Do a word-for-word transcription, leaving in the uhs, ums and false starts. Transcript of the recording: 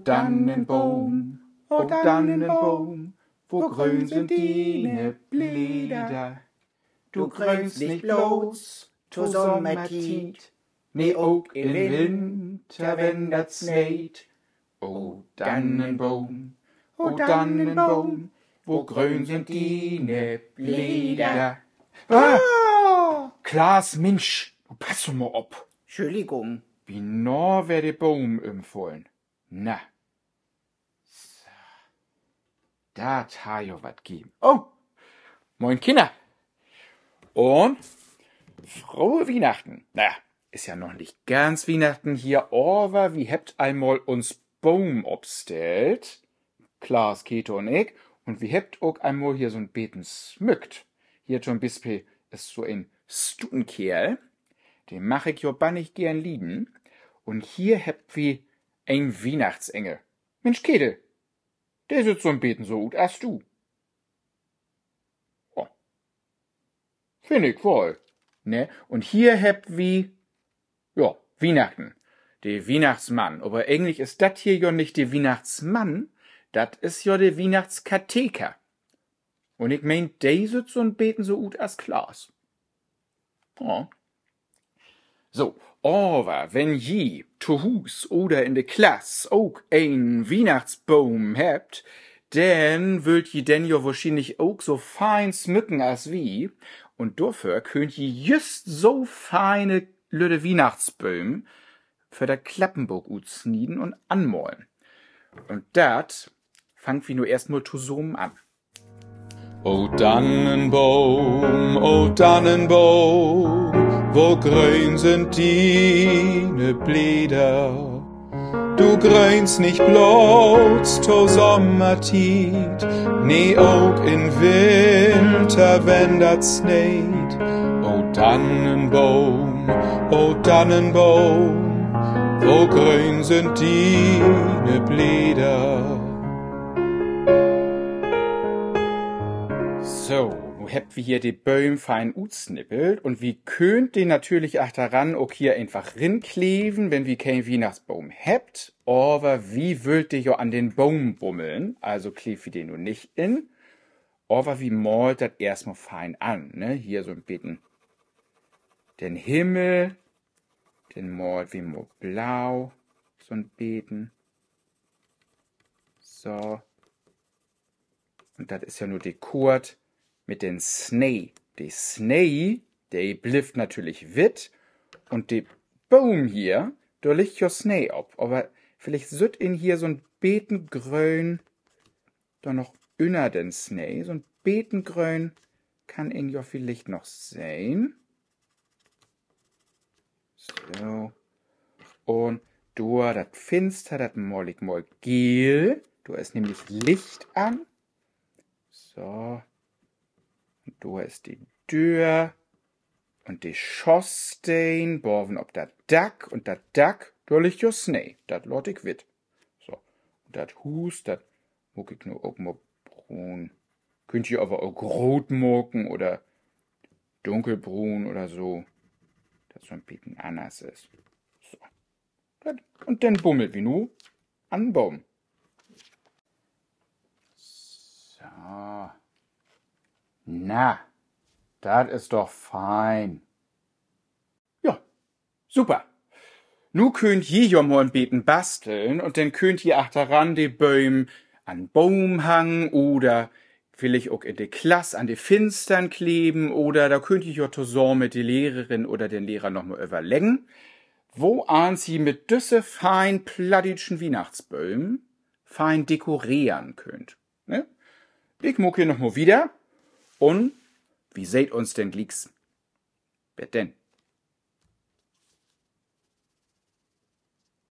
Dannenboom, o Dannenboom, wo gröön sünd diene Bleder. Du gröönst nich bloots to Sommertiet, nee, ok in Winter, wenn dat sneet. O Dannenboom, o Dannenboom, wo gröön sünd diene Bleder. Ah! Klaas, Minsch, nu pass doch mal op. Entschuldigung. Binah weer de Boom ümfullen. Na. So. Dat harr jo wat geven. Oh, moin Kinner. Un frohe Wiehnachten. Na, is ja noch nich ganz Wiehnachten hier, aver wi hebbt eenmal uns Boom opstellt. Klaas, Käthe un ik. Un wi hebbt ok eenmal hier so'n beten smückt. Hier to'n Bispeel is so en Stutenkeerl. Den mag ik jo bannig geern lieden. Un hier hebbt wi en Wiehnachtsengel. Minsch, Käthe, de süht so'n beten so ut as du. Oh. Finn ik woll. Ne? Un hier hebbt wi, ja, Wiehnachten. De Wiehnachtsmann. Aver egentlich is dat hier jo nich de Wiehnachtsmann, dat is jo de Wiehnachtskateker. Un ik meen, de süht so'n beten so ut as Klaas. Ja. So, aver wenn ji to Huus oder in de Klass ok en Wiehnachtsboom hebbt, denn wüllt ji den jo wohrschienlich ok so fein smücken as wi. Un dorför köönt ji jüst so feine lütte Wiehnachtsbööm för dat Klappenbook utsnieden un anmalen. Un dat fangt wi nu eerstmal tosamen an. O Dannenboom, o Dannenboom, wo gröön sünd diene Bleder. Du gröönst nich bloots to Sommertiet, nee, ok in Winter, wenn dat sneet. O Dannenboom, o Dannenboom, wo gröön sünd diene Bleder. So, nu hebbt wi hier de Bööm fein utsnippelt un wi köönt de natürlich achteran ok hier eenfach rinkleven, wenn wi keen Wiehnachtsboom hebbt. Aver wi wüllt de jo an den Boom bummeln, also kleevt wi de nu nich in. Aver wi maalt dat eerstmal fein an, ne? Hier so'n beten den Himmel, den maalt wi mal blau, so'n beten. So. Un dat is ja nu de Koort mit den Snee. De Snee, de blifft natürlich witt. Un de Boom hier, dor liggt jo Snee op. Aver villicht süht een hier so'n beten Gröön dor noch ünner den Snee. So'n beten Gröön kann een jo villicht noch sehn. So. Un dor dat Finster, dat maal ik mal geel. Dor is nämlich Licht an. So. Un dor is de Döör. Un de Schosteen baven op dat Dack. Un dat Dack, dor liggt jo Snee. Dat laat ik witt. So. Un dat Huus, dat maak ik nu ok mal bruun. Köönt ji aver ok root maken oder dunkelbruun oder so. Dat so'n beten anners is. So. Dat, un denn bummelt wi nu an'n Boom. So. Na, dat is doch fein. Ja, super. Nu köönt ji jo mal en beten basteln un denn köönt ji achteran de Bööm an'n Boom hangen oder villicht ok in de Klass an de Finstern kleven oder dor köönt ji jo tosamen mit de Lehrerin oder den Lehrer noch mal överleggen, woans ji mit düsse fein plattdüütschen Wiehnachtsbööm fein dekoreren köönt. Ne? Ik maak hier noch mal wieder un wi seht uns denn glieks. Bet denn.